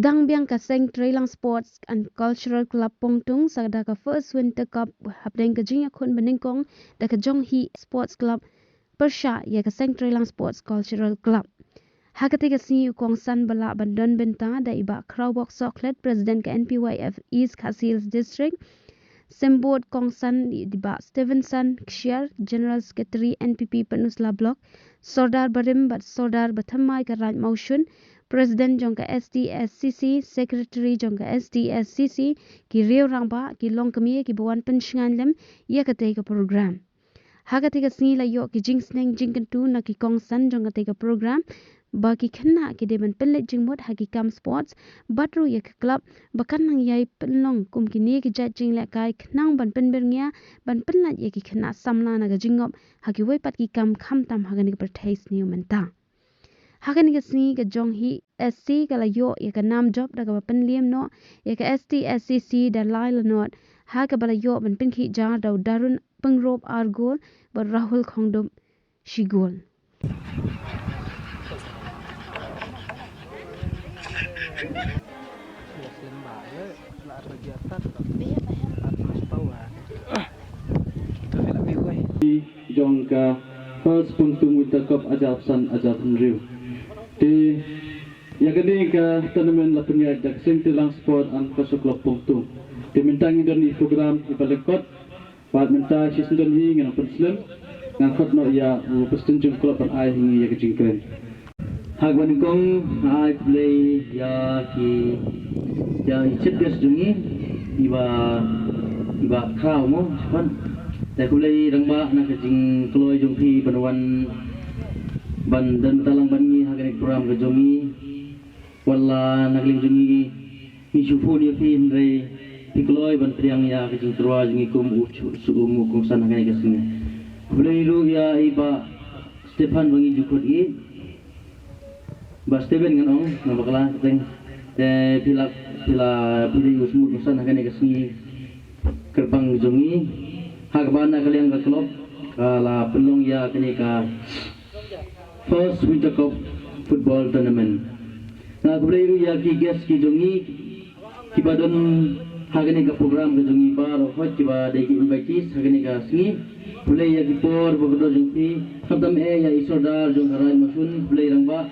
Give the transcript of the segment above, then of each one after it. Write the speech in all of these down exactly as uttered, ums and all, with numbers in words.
Dang biang ka Seng Treilang Sports and Cultural Club Pongtung sa da ka First Winter Cup hapdeng ka jingïakhun banyngkong da ka Jonghih Sports Club pyrshah ïa ka Seng Treilang Sports Cultural Club. Ha kata ka sngi u kongsan ba lah ban don bynta da i Bah Khrawbok Sohkhlet, President ka N P Y F East Khasi Hills District, Symbud kongsan i Bah Stevenson Kshiar, General Secretary N P P Pynursla Block, Sordar barim bad Sordar bathymmai ka Raid Mawshun, President jong ka S T S C C, Secretary jong ka S T S C C, ki riew rangbah, ki longkmie kiba wan pynshngaiñ lem ïa katei ka program. Ha katei ka sngi la ïoh ki jingsneng jingkyntu na ki kongsan jong katei ka program ba ki khynnah ki dei ban pynleit jingmut ha ki kam sports bad ruh ïa ka club ba kan nang ïai pynlong kum kine ki jait jinglehkai khnang ban pynbyrngia ban pynlait ïa ki khynnah samla na ka jingngop ha kiwei pat ki kam khamtam ha kane ka pyrthei sniew mynta. Ha kane ka sngi ka Jonghih S C ka la ïoh ïa ka nam jop da kaba pynliem noh ïa ka S T S C C da lai la not, ha kaba la ïoh ban pynkhih jar da u Darun Pyngrope ar gol bad Rahul Khongdup shi gol. Jong ka First Pongtung Winter Cup hajar san hajar hynriew. Te ïa kane ka tournament la pynïaid da ka Seng Treilang Sport and Cultural Club Pongtung. Te mynta ngi don i program iba lyngkot. Bad mynta shisien don hi ngan pynslem. Ngan khot noh ïa u president jong club ban ai ha ngi ïa ka jingkren. Ha kaba nyngkong nga ai khublei ïa ki, ïa i chief guest jong ngi, i Bah, i Bah Khraw mo, shipon. Te khublei rangbah na ka jingkloi jong phi ban wan, ban don bynta lang bad ngi ha kane ka program ka jong ngi. Wat la na ka liang jong ngi ngi shu phone ïa phi hynrei phi kloi ban pdiang ïa ka jingtyrwa jong ngi kum u shu, shu u kongsan ha kane ka sngi. Khublei ruh ïa i Bah Stephen ba ngi ju khot ïa i Bah Stephen ngan ong, nga bakla kyrteng. Te phi la, phi la, phi dei u shu u kongsan ha kane ka sngi kyrpang jong ngi. Ha kaba na ka liang ka club ka la pynlong ïa kane ka First Winter Cup Football Tournament. Nga khublei ruh ïa ki guest ki jong ngi kiba don ha kane ka program ka jong ngi baroh khoit kiba dei ki invitees ha kane ka sngi. Khublei ïa ki por ba kordor jong phi. Khamtam eh ïa i Sordar jong ka Raid Mawshun, khublei rangbah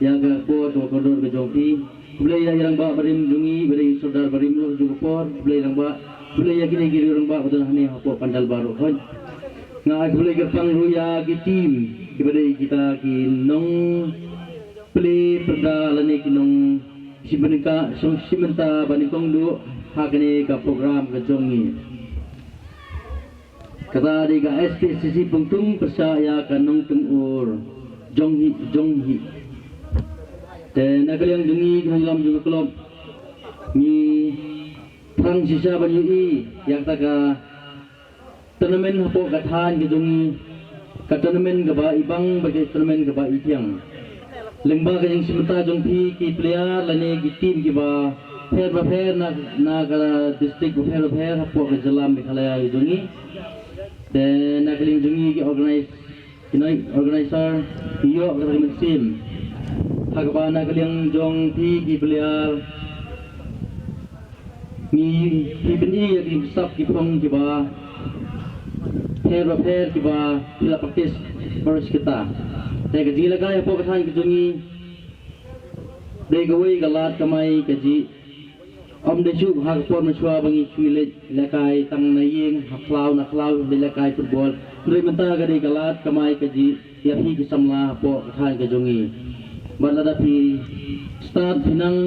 ïa ka por ba kordor ka jong phi. Khublei ïa i rangbah barim jong ngi, ba dei i Sordar barim ruh jong ka por, khublei rangbah, khublei ïa kine ki riew rangbah ba don hangne hapoh pandal baroh khoit. Nga ai khublei kyrpang ruh ïa ki team kiba dei kita ki nongplie pyrda lane ki nong shim bynta, shim, shim bynta ba nyngkong duh ha kane ka program ka jong ngi. Kata dei ka S T S C C Pongtung pyrshah ïa ka Nongteng Ur Jonghih, Jonghih. Te na ka liang jong ngi ki nongïalam jong ka club ngi thrang shisha ban ïohi ïa kata ka tournament hapoh ka thaiñ ka jong ngi, ka tournament kaba ibang bad ka tournament kaba ithiang. Lyngba ka jingshim bynta jong phi ki player lane ki team kiba pher ba pher na, na ka district ba pher ba pher hapoh ka jylla Meghalaya jong ngi. Te na ka liang jong ngi ki organize, ki noi organizer ki ïoh ka mynsiem. Ha kaba na ka liang jong phi ki player ngi, ngi pynïaid ïa ki sap ki phong kiba pher ba pher kiba phi la practice baroh shi katta. Te ka jingïalehkai hapoh ka thaiñ ka jong ngi dei kawei ka lad kamai kajih. Ym dei shuh ha ka por mynshuwa ba ngi shu leit lehkai tang na ïing, ha khlaw na khlaw leit lehkai football. Hynrei mynta ka dei ka lad kamai kajih ïa phi ki samla hapoh ka thaiñ ka jong ngi. Bad lada phi start phi nang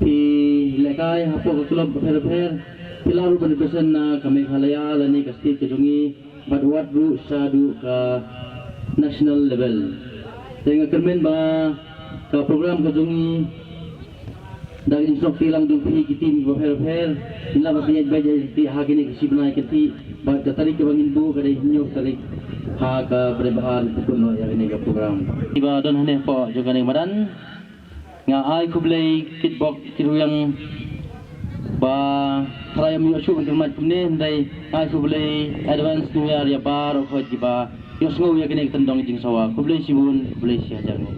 phi lehkai hapoh ka club bapher bapher, phi lah ruh ban represent na ka Meghalaya lane ka state ka jong ngi, bad wat ruh shaduh ka national level. Te nga kyrmen ba ka program ka jong ngi da ka jingsnoh kti lang jong phi ki team bapher bapher, ngin lah ban pynïaid beit ïa ki ha kine ki shi bnai ki kynthih, bad ka tarik kaba ngin buh ka dei hynñiew tarik ha kaba dei ba ar, ngin pynkut noh ïa kane ka program. Kiba don hangne hapoh jong kane ka madan. Nga ai khublei kitbok kitrwiang ba tharai ym ïoh shuh ban kyrmat kumne, hynrei nga ai khublei advance New Year ïa baroh khoit kiba ïohsngew ïa kane ka tyndong jingsawa. Khublei shibun, khublei shihajar nguh.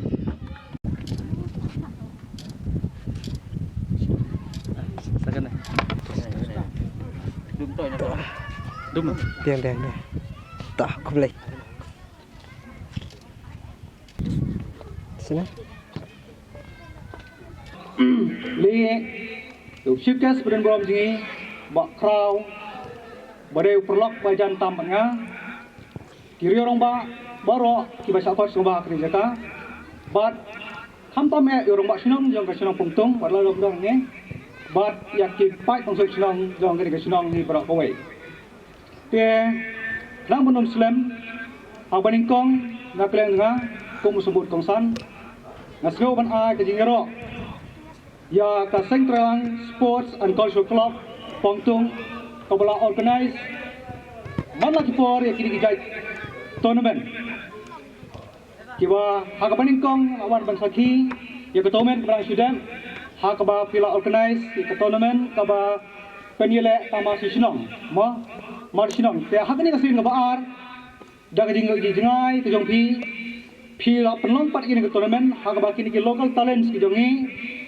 Dum. Diang, diang, diang. Tah, khublei. Sini. Lei, u chief guest ba don burom jong ngi, Bah Khraw, ba dei u paralok ba jan tam bad nga. Ki riew rangbah baroh kiba shah khot sngewbha ha kane ka jaka. Bad khamtam eh ïa u rangbah shnong jong ka shnong Pongtung, bad la dom dong ngi. Bad ïa ki paid kongsan shnong jong kane ka shnong hi baroh kawei. Te khnang ban ym slem, ha kaba nyngkong na ka liang jong nga kum u symbud kongsan, nga sngew ban ai ka jingïaroh ïa ka Seng Treilang Sports and Cultural Club Pongtung, kaba la organize man la ki por ïa kine ki jait tournament. Kiba ha kaba nyngkong la wan ban sakhi ïa ka tournament kaba dang shu dep, ha kaba phi la organize ïa ka tournament kaba pynïaleh tang ma shi shnong, mo, ma shi shnong. Te ha kane ka sien kaba ar, da ka jingïohi jngai ka jong phi, phi la pynlong pat kine ki tournament ha kaba kine ki local talents ki jong ngi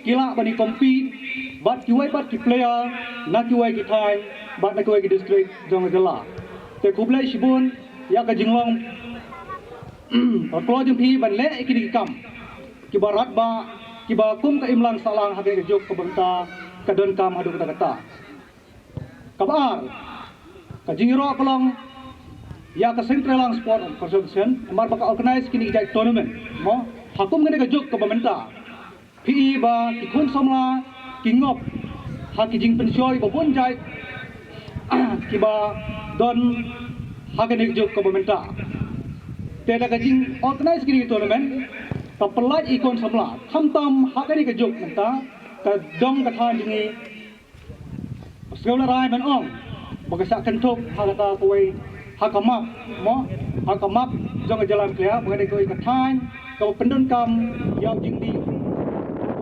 ki lah ban ïa compete bad kiwei pat ki player na kiwei ki thaiñ bad na kiwei ki district jong ka jylla. Te khublei shibun ïa ka jinglong paralok jong phi ban leh ïa kine ki kam kiba radbah, kiba kum ka imlang sahlang ha kane ka juk kaba mynta ka donkam haduh katta katta. Kaba ar, ka jingïaroh ka long ïa ka Seng Treilang Sport Association, namar ba ka organize kine ki jait tournament, mo, ha kum kane ka juk kaba mynta. Phi i ba ki khun samla ki ngop ha ki jingpynshoi ba bun jait kiba don ha kane ka juk kaba mynta. Te da ka jing-organize kine ki tournament, ka pynlait ïa ki khun samla, khamtam ha kane ka juk mynta, ka dong ka thaiñ jong ngi, sngewlehrain ban ong ba ka shah kynthup ha kata kawei, ha ka map, mo, ha ka map jong ka jylla Meghalaya, ba ka dei kawei ka thaiñ kaba pyndonkam ïa u jingdih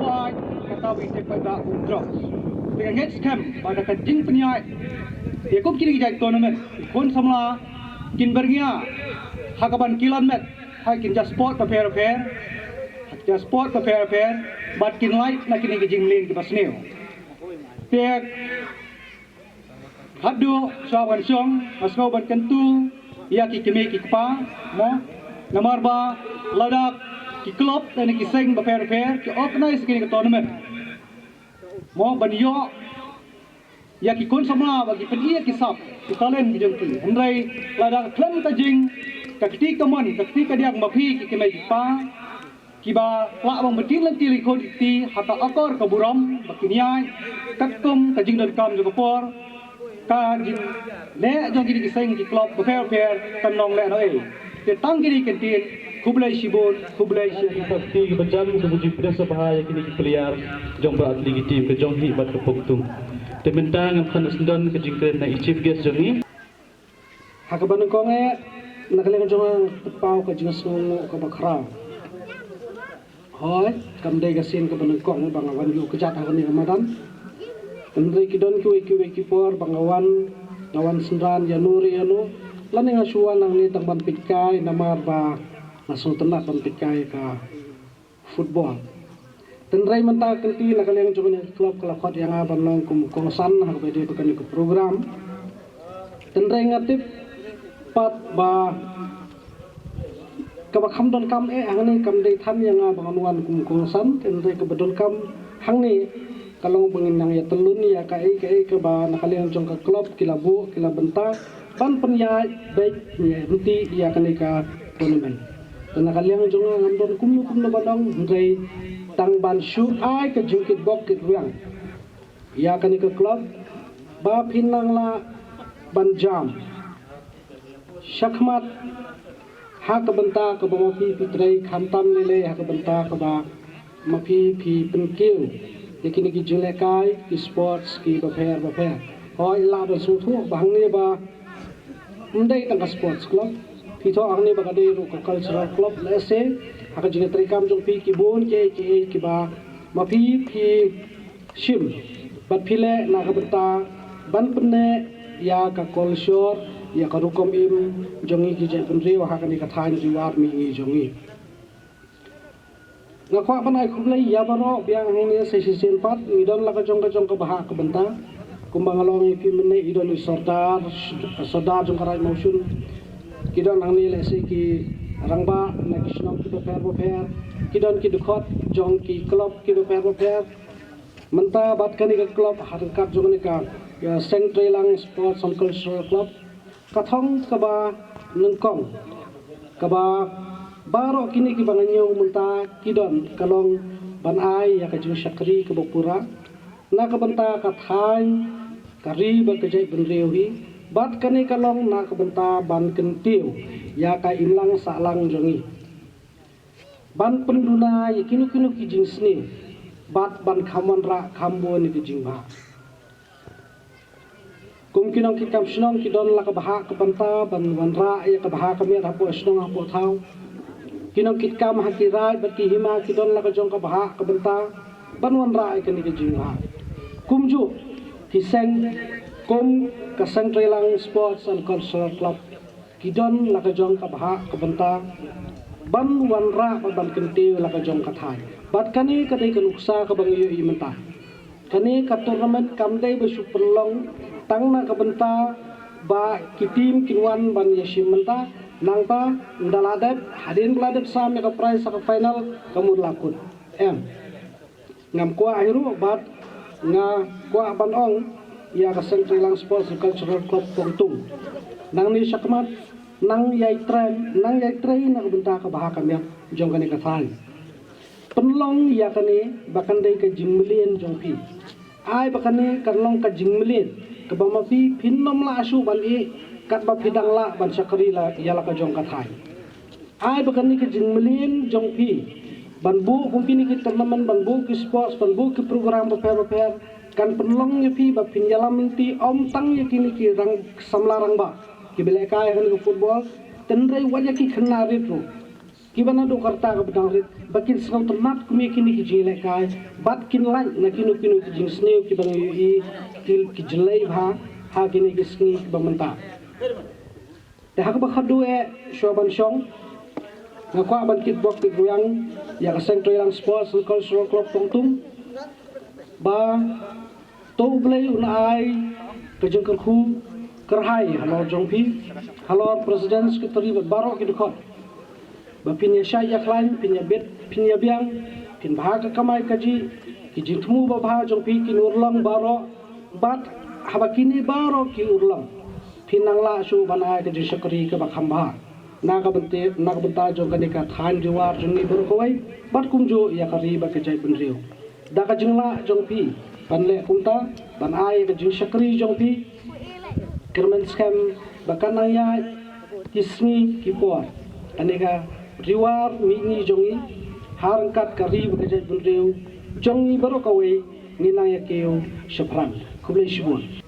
wai, kata ba ngi tip paidbah kum drugs. Te nga ngeit skhem ba da ka jingpynïaid ïa kum kine ki jait tournament, ki khun samla kin byrngia ha kaban kylla met ha ki jait sport bapher bapher, ha ki jait sport bapher bapher, bad kin lait na kine ki jingmlien kiba sniew. Te haduh shuwa ban shong, nga sngew ban kyntu ïa ki kmie ki kpa, mo, namar ba lada ki club lane ki seng bapher bapher ki organize kine ki tournament, mo, ban ïoh ïa ki khun samla ba ki pyni ïa ki sap, ki talent ki jong ki. Hynrei lada ka khlem ka jing, ka kti kamon, ka kti kadiang ma phi ki kmie ki kpa, kiba lah ban btin lynti lyngkhot ki kti ha ka akor ka burom ba kin ïaid katkum ka jingdonkam jong ka por, ka jingleh jong kine ki seng ki club bapher bapher kan long lehnohei. Te tang kine ki ktien, khublei shibun, khublei shibun. Ki kti kiba jan kiba ju pynïasabha ïa kine ki player jong ba kine ki team ka jong hi bad ka Pongtung. Te mynta ngan khot syndon ka jingkren na i chief guest jong ngi. Ha kaba nyngkong eh, na ka liang jong nga nga pynpaw ka jingsngewnguh kaba khraw. Hooid, kam dei ka sien kaba nyngkong ba nga wan ïuh kjat ha kane ka madan. Hynrei ki don kiwei kiwei ki por ba nga wan, nga wan synran ïano re ïano, lane nga shu wan hangne tang ban peitkai namar ba nga sngewtynnat ban peitkai ka football. Hynrei mynta ka kynti na ka liang jong kane ka club ka la khot ïa nga ban long kum u kongsan ha kaba ïadei bad kane ka program. Hynrei nga tip pat ba kaba kham donkam eh hangne kam dei than ïa nga ba ngan wan kum u kongsan, hynrei kaba donkam hangne ka long ba ngin nang ïatyllun ïa kaei kaei kaba na ka liang jong ka club ki la buh ki la bynta ban pynïaid beit, pynïaid ryntih ïa kane ka tournament. Te na ka liang jong nga ngam don kumno kumno ban ong hynrei tang ban shu ai ka jingkitbok kitrwiang ïa kane ka club ba phin nang lah ban jam shakhmat ha ka bynta kaba ma phi phi trei, khamtam lei lei ha ka bynta kaba ma phi phi pynkiew ïa kine ki jinglehkai ki sports kiba pher ba pher. Hooid, lah ban sngewthuh ba hangne ba ym dei tang ka sports club, phi thoh hangne ba ka dei ruh ka cultural club, lehse ha ka jingïatreikam jong phi ki bun kiei kiei kiba ma phi phi shim bad phi leh na ka bynta ban pynneh ïa ka culture, ïa ka rukom im jong ngi ki jaitbynriew ha kane ka thaiñ Ri War Mihngi jong ngi. Nga kwah ban ai khublei ïa baroh biang hangne sa shisien pat, ngi don la ka jong ka jong kaba hap ka bynta. Kumba nga la ong ïa phi mynne, i don i sordar, sordar jong ka Raid Mawshun. Ki don hangne lehse ki rangbah na ki shnong kiba pher ba pher. Ki don ki dkhot jong ki club kiba pher ba pher. Mynta bad kane ka club ha ryngkat jong kane ka, ïa, Seng Treilang Sports and Cultural Club, ka thong kaba nyngkong kaba baroh kine kiba nga ñiew mynta ki don ka long ban ai ïa ka jingshakri kaba pura na ka bynta ka thaiñ, ka ri bad ka jaitbynriew hi. Bad kane ka long na ka bynta ban kyntiew ïa ka imlang sahlang jong ngi, ban pynduna ïa kino kino ki jingsniew bad ban kham wanrah kham bun ïa ki jingbha. Kum ki nongkitkam shnong ki don la ka bhah ka bynta ban wanrah ïa ka bhah ka miat hapoh shnong hapoh thaw. Ki nongkitkam ha ki raid bad ki hima ki don la ka jong ka bhah ka bynta ban wanrah ïa kane ka jingbha. Kumjuh ki seng kum ka Seng Treilang Sports and Cultural Club ki don la ka jong ka bhah ka bynta ban wanrah bad ban kyntiew la ka jong ka thaiñ. Bad kane ka dei ka nuksa kaba nga ïohi mynta. Kane ka tournament kam dei ba shu pynlong tang na ka bynta ba ki team kin wan ban ïashim mynta, nangta ynda la dep, hadien ba la dep sam ïa ka prize ha ka final, ka mut la kut. Em. Ngam kwah hi ruh bad nga kwah ban ong ïa ka Seng Treilang Sports and Cultural Club Pongtung, nangne shakhmat nang ïai trei, nang ïai trei na ka bynta ka bha ka miat jong kane ka thaiñ. Pynlong ïa kane ba kan dei ka jingmlien jong phi. Ai ba kane kan long ka jingmlien kaba ma phi phin ym lah shuh ban ïeh katba phi dang lah ban shakri la ïa la ka jong ka thaiñ. Ai ba kane ka jingmlien jong phi ban buh kum kine ki tournament, ban buh ki sports, ban buh ki program bapher bapher, kan pynlong ïa phi ba phin ïalam lynti ym tang ïa kine ki rang samla rangbah kiba lehkai ha kane ka football, hynrei wat ïa ki khynnah rit ruh kiba naduh ka rta kaba dang rit, ba kin sngewtynnat kum ïa kine ki jingïalehkai bad kin lait na kino kino ki jingsniew kiba ngi ïohi ki, ki jlei bha ha kine ki sngi kiba mynta. Te ha kaba khatduh eh shuwa ban shong, nga kwah ban kitbok kitrwiang ïa ka Seng Treilang Sports and Cultural Club Pongtung ba to U Blei un ai ka jingkyrkhu kyrhai halor jong phi, halor President, Secretary bad baroh ki dkhot, ba phin ïashai ïakhlaiñ, phin ïabit, phin ïabiang, phin bha ka kamai kajih, ki jingthmu babha jong phi kin urlong baroh, bad haba kine baroh ki urlong phin nang lah shuh ban ai ka jingshakri kaba kham bha na ka bynta, na ka bynta jong kane ka thaiñ Ri War jong ngi baroh kawei, bad kumjuh ïa ka ri bad ka jaitbynriew. Da ka jinglah jong phi ban leh kumta, ban ai ka jingshakri jong phi, kyrmen skhem ba kan nang ïaid ki sngi ki por, kane ka Ri War mihngi jong ngi ha ryngkat ka ri bad ka jaitbynriew jong ngi baroh kawei, ngin nang ïakiew shaphrang. Khublei shibun.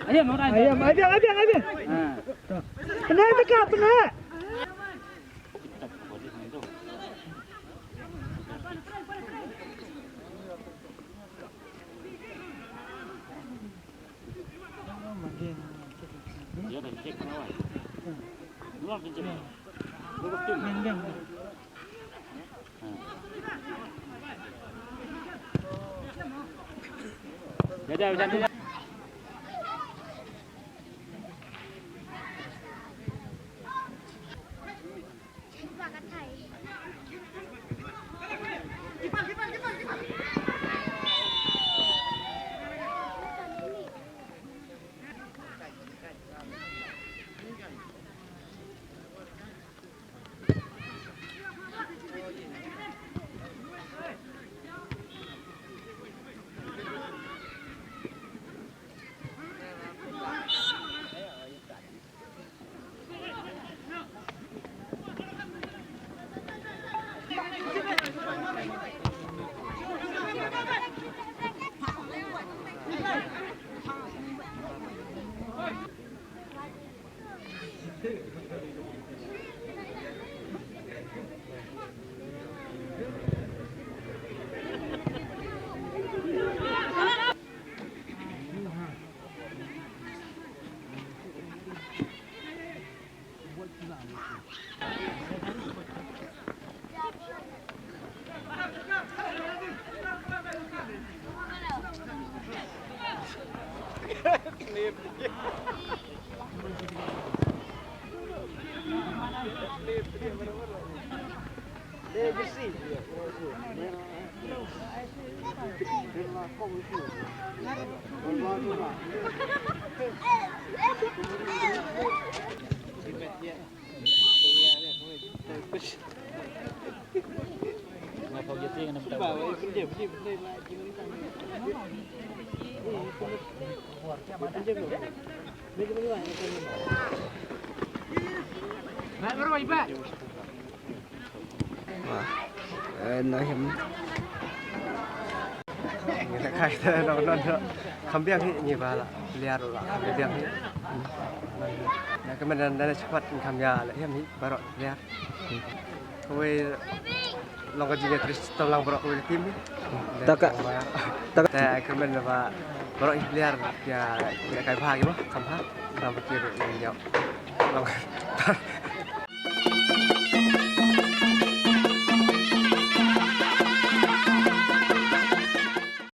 Ayam, ayam, ayam, ayam. Pynah dekat, pynah. Wah, eh, na him. Ngi la kai ta nong nong nong. Kham biang hi ngi ba la. Liar la kham biang hi. Na ka man na na squad kham ya la him hi baroh liar. Kawei long ka jingïatreilang baroh kawei ka team hi. Ta ka, ta ka. Ta ka man ba baroh hi liar ya ya kai bha ki ba kham bha. Kham ba ki ru ngi yau. Long